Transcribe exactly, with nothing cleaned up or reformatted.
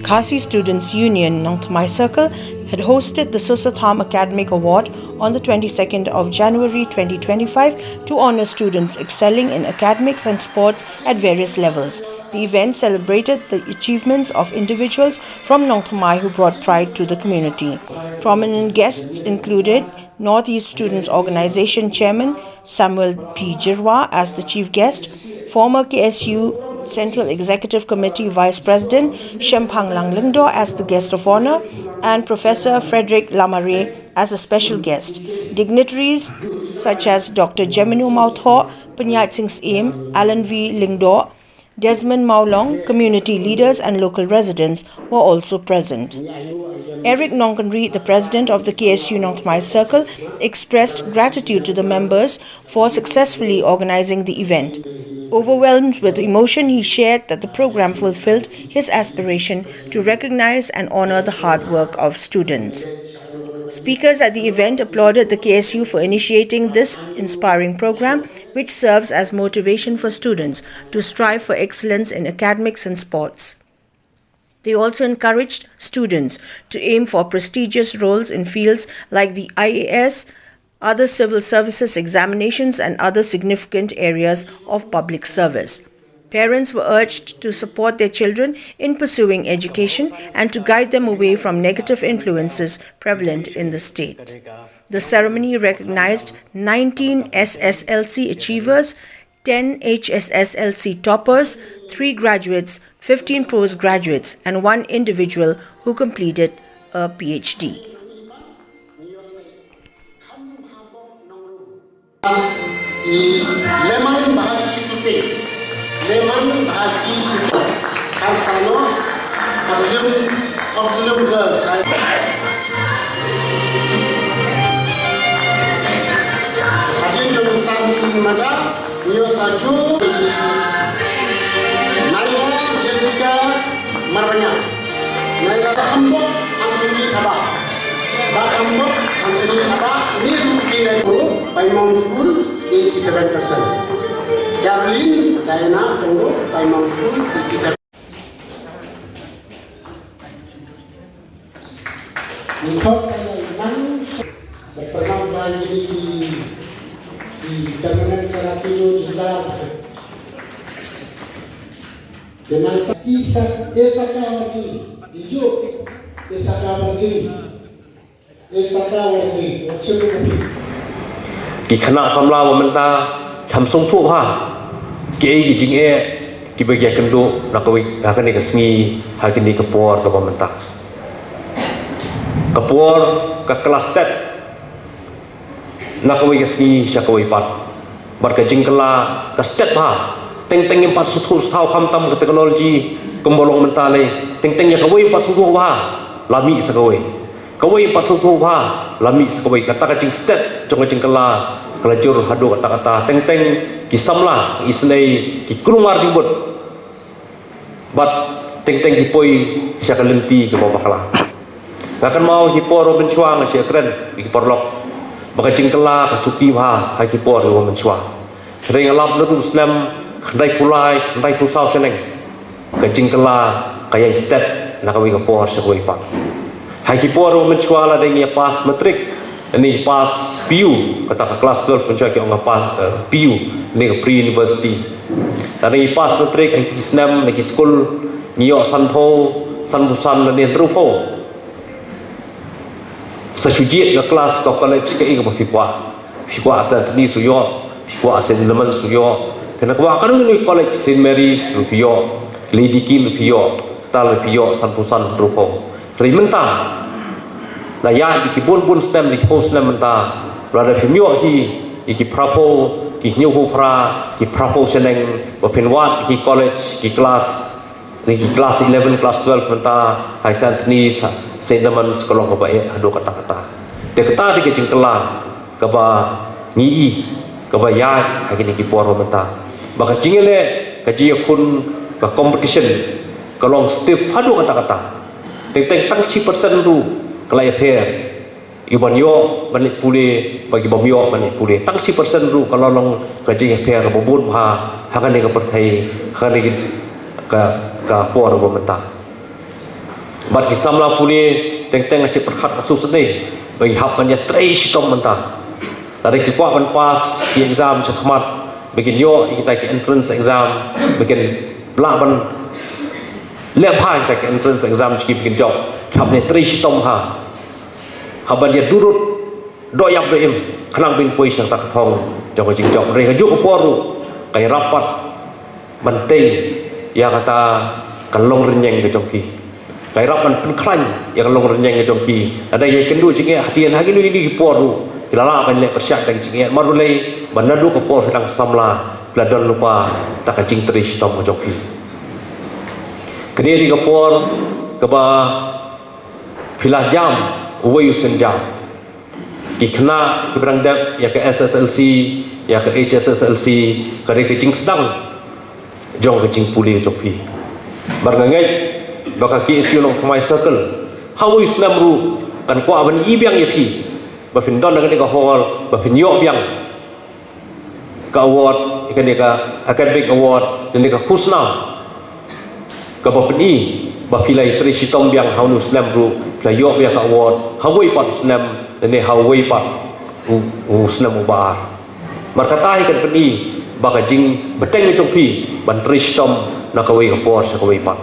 Khasi Students Union Nongthymmai Circle had hosted the Soso Tham Academic Award on the twenty-second of January twenty twenty-five to honor students excelling in academics and sports at various levels. The event celebrated the achievements of individuals from Nongthymmai who brought pride to the community. Prominent guests included Northeast Students Organization Chairman Samuel P Jyrwa as the chief guest, former K S U Central Executive Committee Vice President Shempanglang Lyngdoh as the guest of honor, and Professor Frederick Lamare as a special guest. Dignitaries such as Doctor Jemino Mawthoh, Pynïaid Sing Syiem, Alan V Lyngdoh, Desmond Mawlong, community leaders and local residents were also present. Eric Nongkynrih, the president of the K S U Nongthymmai Circle, expressed gratitude to the members for successfully organizing the event. Overwhelmed with emotion, he shared that the program fulfilled his aspiration to recognize and honor the hard work of students. Speakers at the event applauded the K S U for initiating this inspiring program, which serves as motivation for students to strive for excellence in academics and sports. They also encouraged students to aim for prestigious roles in fields like the I A S, other civil services examinations, and other significant areas of public service. Parents were urged to support their children in pursuing education and to guide them away from negative influences prevalent in the state. The ceremony recognized nineteen S S L C achievers, ten H S S L C toppers, three graduates, fifteen postgraduates, and one individual who completed a P H D. Lemang bhagi suti, lemang bhagi suti. Kan sano, Abdulum, Abdulum girl, saya. Hajin jong insan mata, nyo saju. Naila Jessica Marbanya. Naila Hambok Anthony Thaba. Ba Hambok Anthony Thaba, ni ruh ki na Paimong School, eighty-seven percent. Carolyn Diana Tonggo, Paimong School, eighty-seven. Ni khop sa ïa nang, ba pernah ba ïa ni ki, ki tournament karate do jita. Ïa nang ta Isa, Isaka Martin, Ijo, Isaka Martin, Isaka Martin, Martin. Ki khynnah samla ba mynta, kham sngewthuh bha kiei ki jingeh kiba ki ïakynduh na kawei, ha kane ka sngi, ha kane ka por kaba mynta. Ka por ka kylla stet na kawei ka sngi sha kawei pat. Bad ka jingkylla ka stet bha. Teng teng ngim pat sngewthuh saw khamtam ka technology kumba long mynta lei. Teng teng ïa kawei pat sngewthuh bha, la mih sa kawei. Kawei pat sngewthuh bha, la mih sa kawei. Kata ka jingstet jong ka jingkylla ka la jur haduh katta katta. Teng teng ki samla, isynei, ki kulmar jingbud. Bad teng teng ki poi sha ka lynti kaba bakla. Nga kynmaw ha ki por ba mynshuwa, nga shu ïakren ïa ki paralok ba ka jingkylla ka suki bha ha ki por ba mynshuwa. Hynrei nga lap naduh u snem khyndaiphew lai, khyndaiphew saw shaneng, ka jingkylla ka ïai stet na kawei ka por sha kawei pat. Ha ki por ba mynshuwa, lada ngi ïa pass matric, ngi pass P U, kata ka class twelve, mynshuwa ki ong ka pass, eh, P U, ne ka pre university. Lada ngi pass matric ha ki snem, na ki skul, ngi ïoh sanphew, sanphew san lane hynriewphew. Sa shu jied ka class, ka college, kaei kaba phi kwah. Phi kwah Saint Anthony's, u ïoh. Phi kwah Saint Edmund's, u ïoh. Phi na kwah kano kano ka college, Saint Mary's, u ïoh. Lady King, u ïoh. Kata la phi ïoh sanphew san, hynriewphew. Hynrei mynta, la ïaid ïa ki bun bun snem, ïa ki phew snem mynta, lada phim ïoh hi ïa ki phraphew, ki hynñiewphew phra, ki phraphew shaneng ba phin wad ïa ki college, ki class, ïa ki class eleven, class twelve mynta, ha Saint Anthony's, Saint Edmund's, ka long kaba eh haduh katta katta. Te kata dei ka jingkylla kaba ngi i, kaba ïaid ha kine ki por ba mynta. Ba ka jingïaleh, ka jingïakhun, ka competition ka long stiff haduh katta katta. Teng teng tang shi percent ruh ka la ïapher. Ïa u ban ïoh ban leit pule bad ki bym ïoh ban leit pule. Tang shi percent ruh ka la long ka jingïapher kaba bun bha ha kane ka pyrthei, ha kane ka, ka por ba mynta. Bad ki samla pule teng teng ha shi pyrkhat ka suk sdei ba ki hap ban ïatrei shitom mynta. Lada ki kwah ban pass ki exam sha khmat ba kin ïoh ïa kita ki entrance exam, ba kin lah ban leh bha ïa kita ki entrance exam, ki ba kin jop, ki hap ban ïatrei shitom ha, hap ban ïa durut doh ïap doh im khnang ba kin poi sha kata ka thong jong ka jingjop. Hynrei ha kajuh ka por ruh ka ïarap pat ban tei ïa kata ka long rynïeng ka jong phi. Ka ïarap ban pynkhlaiñ ïa ka long rynïeng ka jong phi. Lada ïa kynduh jingeh hadien ha kino kino ki por ruh, phi la lah ban leh pyrshah da ka jingeh. Namar balei? Ba naduh ka por phi dang samla phi la don lypa ïa ka jingtrei shitom ka jong phi. Kane dei ka por kaba phi la jam uwei u sienjam. Ki khynnah kiba dang dep ïa ka S S L C, ïa ka H S S L C, ka dei ka jingsdang jong ka jingpule jong phi. Bad nga ngeit ba ka K S U Nongthymmai Circle ha uwei u snem ruh kan kwah ban ïoh biang ïa phi, ba phin don ha kane ka hall, ba phin ïoh biang ka award, ïa kane ka academic award, lane ka khusnam kaba pyni ba phi la ïatrei shitom biang ha une u snem ruh, phi la ïoh biang ka award ha uwei pat u snem, lane ha uwei pat u, u snem uba ar. Namar kata hi kan pyni ba ka jingbteng jong phi ban trei shitom na kawei ka por sha kawei pat.